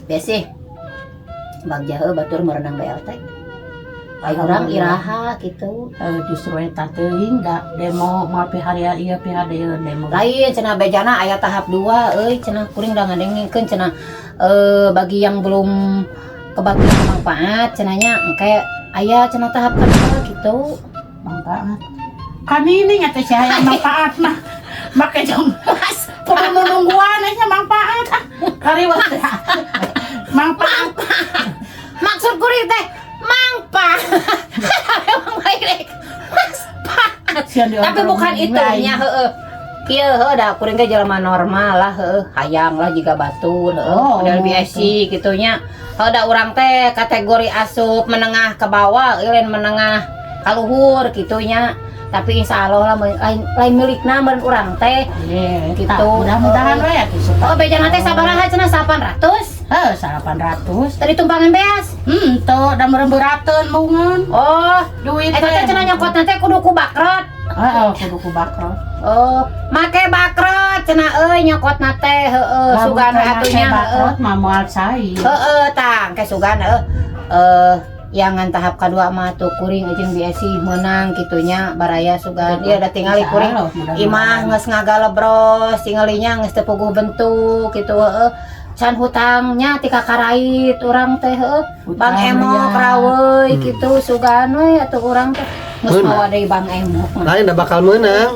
Biasa bagja heuh batur merenang BLT. Ai urang iraha gitu. Eh, justru eta teuing da demo moal pihari ieu pihari demo. Lain cenah, bejana aya tahap 2 euy cenah, kuring da ngadengkeun cenah, eh, bagi yang belum kebagian manfaat cenahnya engke aya cenah tahap kedua gitu. Manfaat. Kan ini nya teh hayang manfaat mah. Make jong kudu nu nungguan nya manfaat ah. Kariwat teh. Manfaat. Maksud kuring teh mangpa. Emang baik manfaat. Sian. Tapi bukan itu nya, heeh. Kieu heuh, da kuring ge jelema normal lah, heuh, hayang lah jiga batur, heuh, Oh, model BSC gitu nya. Heuh, da urang teh kategori asup menengah ke bawah, euy, lain menengah kaluhur gitu nya. Tapi insya Allah lah lain lain milikna meureun urang teh. Iya, Gitu. gitu. Mudah-mudahan we atuh suka. Oh, bejana teh sabaraha cenah, 800? Heuh, 800. Tadi tumpangan beas. Tuh da meureun beurateun mungeun. Oh, Duit eta teh cenah nyokotna teh kudu ku bakrot. Heeh, kudu ku bakrot. Oh, make bakrot cenah euy nyokotna teh, heueuh, sugan we atuh nya, heueuh. Bakrot mah moal cair. Heeh, tang ke sugan heueuh. Eh, yang tahap kedua mah tuh kuring jeung BSI menang gitunya baraya sugan. Dia ada tingali kuring imah geus ngagalebros, tingalinya geus teu puguh bentuk gitu, heueuh. Can hutangnya ti kakarait urang teh, heueuh. Bang Emok raweuy gitu, sugan we atuh urang teh. Geus Meunang. mawa deui Bang Emok mah. Lain dah bakal menang.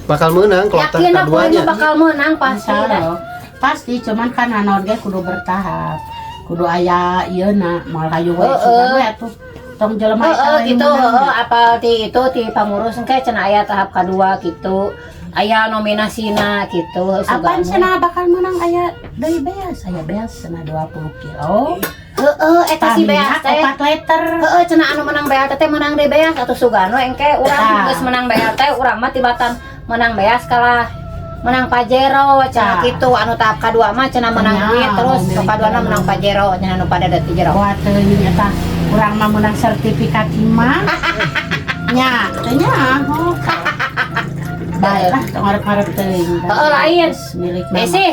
Bakal menang kloter Yakin lah kuring keduanya. mah bakal menang pasti Insya dah. Allah. Pasti, cuman kan naon ge kudu bertahap. Kudu aya ieu na moal hayu we Heeh. sugan we atuh. Tong jelema eta Heeh we gitu, menang. Heeh, apal ti itu ti pangurus engke cenah aya tahap kedua gitu. Aya nominasina gitu. Apaan Sugan. Cenah bakal menang aya deui beas, aya beas cenah 20 kilo. Heeh, eta si beas teh. 4 liter. Heeh, cenah anu menang BLT teh menang deui beas atuh, sugan we engke urang Tah. Geus menang BLT urang mah tibatan menang beas kalah menang Pajero cenah Tah. Kitu anu tahap kadua mah cenah menang Nya, duit terus nu milik kaduana menang Pajero cenah nu pada deui jero. Wah, teuing eta urang mah menang sertifikat imah. Nya, teh nya. Oh. Baiklah, tong ngarep-ngarep teuing. Heeh, lain. Milik mama. Besi.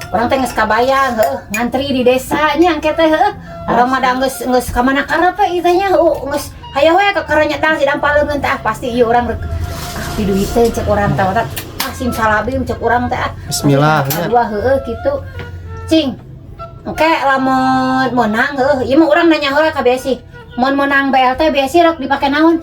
Urang teh geus kabayang heuh ngantri di desa nya engke teh, heuh. Urang mah da geus geus ka mana karep we ieu teh nya, heuh, geus hayo we ka nyedang sidang paleungeun teh, ah, pasti ieu urang rek ah diduiteun cek urang teh ah, simsalabim cek urang teh ah. Bismillah, nya. Dua, heueuh kitu. Cing. Engke lamun menang heueuh, ieu mah urang nanya heula ka Besi. Mun menang BLT, Besi rek dipake naon?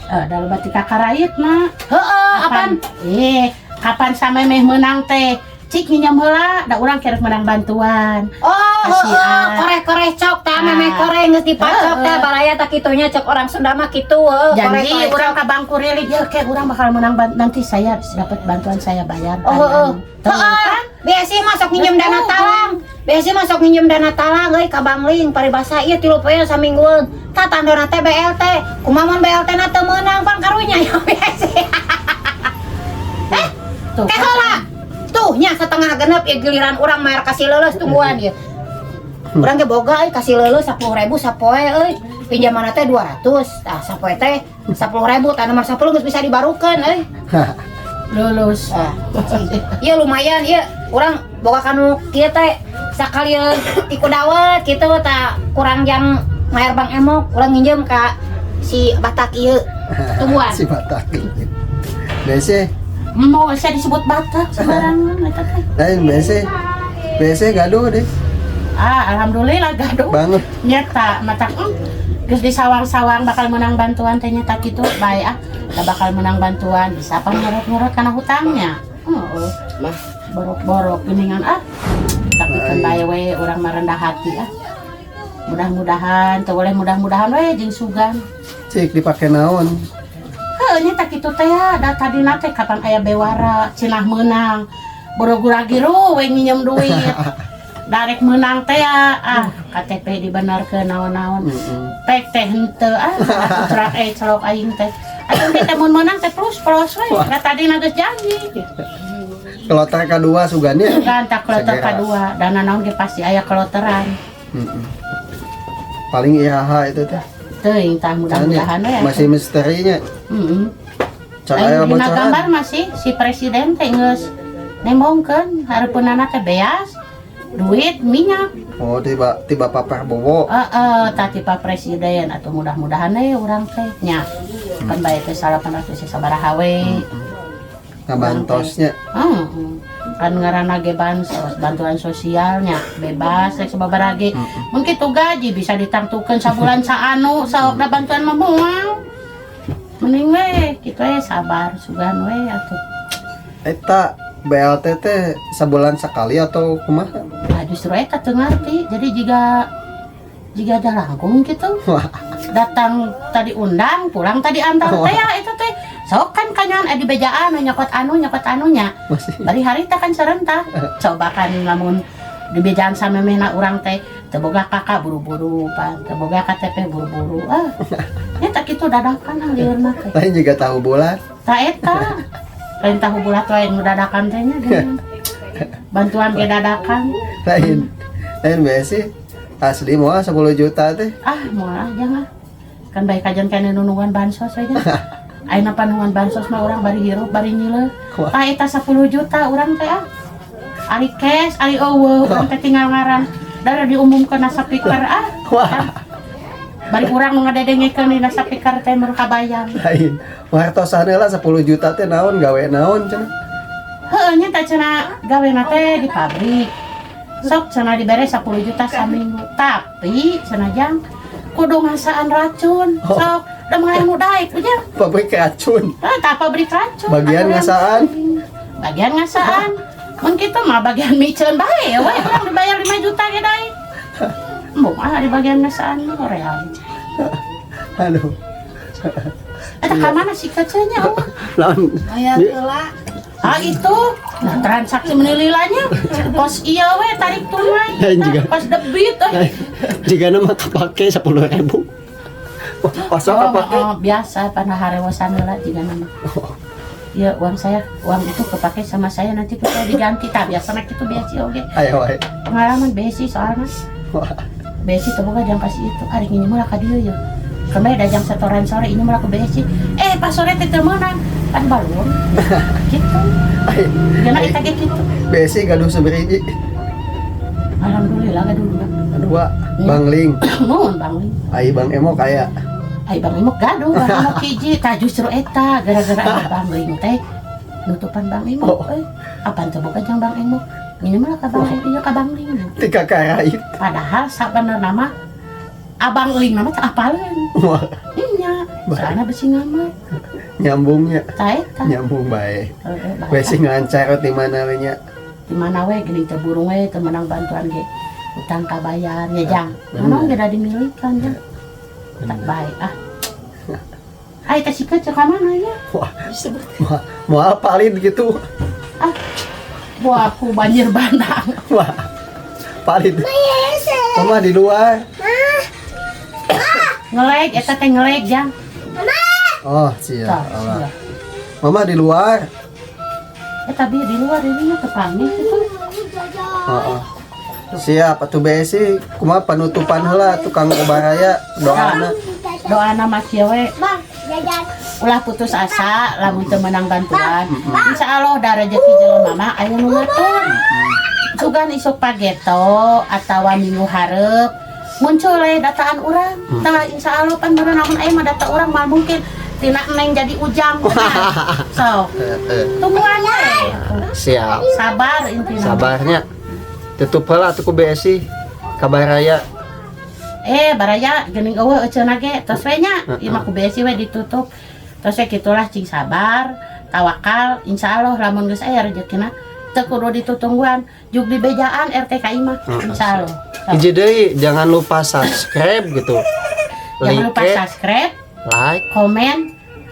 Eh, dalam batik kakarait mah. Heeh, apaan? Eh, kapan sampai meh menang teh? Cik nginjem heula, da urang kerek menang bantuan. Oh, heeh, Kasihan. Koreh-koreh cok tah, Ah. memeh koreh geus dipacok tah baraya tah kitunya cek orang Sunda mah kitu, heueuh, Janji koreh-koreh urang cok. ka Bang Kurilik ya, kayak urang bakal menang nanti saya dapat bantuan saya bayar. Oh, heeh. Tuh, Heeh. kan? Biasa masuk nginjem dana talang. Biasa masuk nginjem dana talang euy ka Bangling paribasa ieu 3 poe saminggueun. Tah tandona teh BLT. Kumaha mun BLT na teu meunang, pan karunya ya biasa. Eh, Tuh, ke heula. Tuh nya 5.30 ya, giliran urang mayar kasih leuleus, tungguan ieu. Urang ge boga euy kasih leuleus 10.000 sapoe euy. Pinjaman teh 200. Tah sapoe teh 10.000, tah nomor 10 geus bisa dibarukeun euy. Lulus. Ah, iya lumayan iya, urang boga kanu kieu teh sakalian tiku dawet gitu tak kurang jang mayar Bang Emok, urang nginjem ka si Batak ieu, tungguan. Si Batak. Bese, Mau saya disebut Batak sembarangan eta teh. Lain bese. Bese gaduh deh. Ah, alhamdulillah gaduh. Bangun. Nyata mata geus di sawang-sawang bakal menang bantuan teh nyata kitu bae ah. Da bakal menang bantuan bisa apa ngurut-ngurut karena hutangnya. Heeh. Mah. Borok-borok geuningan ah. Tapi kan bae we urang mah rendah hati ah. Mudah-mudahan, teu boleh mudah-mudahan we jeung sugan. Cik dipake naon? Heuh nya tak kitu teh ya, da tadina teh kapan aya bewara cenah meunang. Boro-gura-giru we nginjem duit. Darek meunang teh ya, ah KTP dibenarkeun naon-naon. Pek teh henteu ah, atuh eh celok aing teh. Atuh kita mun meunang teh plus plus we. Da tadina geus janji. Kloter kedua sugannya. Kan tak kloter Segera. kadua, dana naon ge pasti aya kloteran. Paling IHH itu teh. Teuing tah mudah-mudahan we. Masih misterinya. Heeh. Can aya Ayo dina bocoran. Gambar masih si presiden teh geus nembongkeun hareupeunana teh beas. Duit minyak. Oh, tiba tiba Pak Prabowo. Heeh, tati Pak Presiden atau mudah-mudahan we urang teh nya. Kan bae teh 800 sabaraha we. Ngabantosnya. Kan ngaranna ge bansos, bantuan sosialnya bebas rek sababaraha ge. Mun kitu gaji bisa ditangtukeun sabulan saanu, saokna bantuan mah moal. Mending we kitu we sabar sugan we atuh. Eta BLT teh sebulan sekali atau kumaha? Nah, justru eta teu ngarti. Jadi jika jika ada langkung gitu. Wah, Datang tadi undang, pulang tadi antar teh ya itu teh. Sok kan kanyan di bejaan nyokot anu nyokot anunya. Masih. Bari harita kan serentak. Coba kan lamun di bejaan samemehna urang teh teu boga KK buru-buru pan, teu boga KTP buru-buru. Ah. Nya tak kitu dadakan ah lieur mah teh. Lain juga tahu bulat. Ta eta. Lain tahu bulat wae nu dadakan teh nya geuning. Bantuan ge dadakan. Lain. Lain sih. Asli mau 10 juta teh. Ah, moal ah jangan. Kan baik kajian kene nu nungguan bansos we nya. Ayeuna panungan bansos mah urang bari hirup bari nyileuh. Wah. Tah eta 10 juta urang teh ah. Ari cash, ari euweuh, urang teh tinggal ngaran. Dara diumumkeun na speaker ah. Wah, Bari urang nu ngadedengekeun dina speaker teh mun kabayang. Lain. Wartosan lah 10 juta teh naon gawe naon cenah. Heueuh nya teh cenah gawena teh di pabrik. Sok cenah dibere 10 juta saminggu. Tapi cenah jang kudu ngasaan racun. Oh. Sok da mah nu daek ujang. Pabrik racun. Ah, tah pabrik racun. Bagian Aturan. ngasaan. Bagian ngasaan. Mun kitu mah bagian miceun bae we urang dibayar 5 juta ge daek. Embung ah di bagian ngasaan mah hoream. Aduh. Eta ka mana sih kecilnya Allah? Lawan Aya heula. Ah itu, nah, transaksi menililanya pos iya we tarik tunai, Lain juga. pos debit eh. Jika nama kepake 10.000. Pasok Oh, kepake. oh, biasa pada harewosan heula jiga nama. Ya uang saya, uang itu kepake sama saya nanti kita diganti. Tak biasa nak itu biasa oke. Ayo wae. Pengalaman besi soalnya. Wah. Besi tuh boga jangan kasih itu. Ari ini mah ka dieu ya. Kemarin ada jam setoran sore ini malah ke besi. Eh pas sore teh teu meunang. Kan balon. Gitu. Jangan kita kayak gitu. Besi gaduh sabaraha. Alhamdulillah gaduh dua. Dua. Bang Ling. Nuhun Bang Ling. Ai Bang Emok aya. Ai Bang Emok gaduh, Bang Emok hiji. Tah justru eta gara-gara aya Bang Ling teh nutupan Bang Emok Oh. euy. Apaan teu boga jang Bang Emok? Ini mah ka Bang Emok, iya ka Bang Ling. Tika karait. Padahal sabenerna mah Abang Ling nama teh apaleun. Wah, Iya, soalnya besi ngamet. nyambungnya. Tah eta. Nyambung bae. Heeh, bae. Besi ngalancar di mana we nya. Di mana we geuning teu burung we teu menang bantuan ge. Utang kabayar nya jang. Bener. Naon ge da dimilikan jang. Tak baik ah. Ai teh sikeut cek ka mana ya? Wah, wah, moal valid gitu. Ah. Wah, aku banjir bandang. Wah. Valid. Mama di luar. Ngeleg eta teh ngeleg jang. Oh, siap. Tah, Allah. sia. Mama di luar. Eh tapi di luar ini tepangnya gitu. Heeh. Siap atuh Besi, kumaha penutupan heula tukang baraya doana. Doana mah kieu we. Bang, jajan. Ulah putus asa lamun teu menang bantuan. Insya Allah da rezeki jelema mah aya nu ngatur. Sugan isuk pageto atawa minggu hareup muncul we dataan urang. Tah insya Allah pan meureun lamun aya mah data urang mah mungkin tina neng jadi ujang. So, Heeh. tungguan we. Siap. Sabar intinya. Sabarnya. Tutup heula atuh ku Besi. Kabaraya. Eh, baraya geuning eueuh euceuna ge tos we nya. Ieu mah ku besi we ditutup. Tos we kitulah cing sabar, tawakal, insyaallah lamun geus aya rezekina teu kudu ditutungguan, juk di bejaan RT ka imah, insyaallah. Hiji deui, jangan lupa subscribe gitu. Jangan lupa Like, subscribe, like. komen,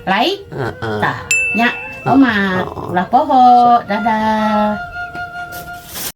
like, Heeh. tah nya omat, Oh. ulah poho, dadah.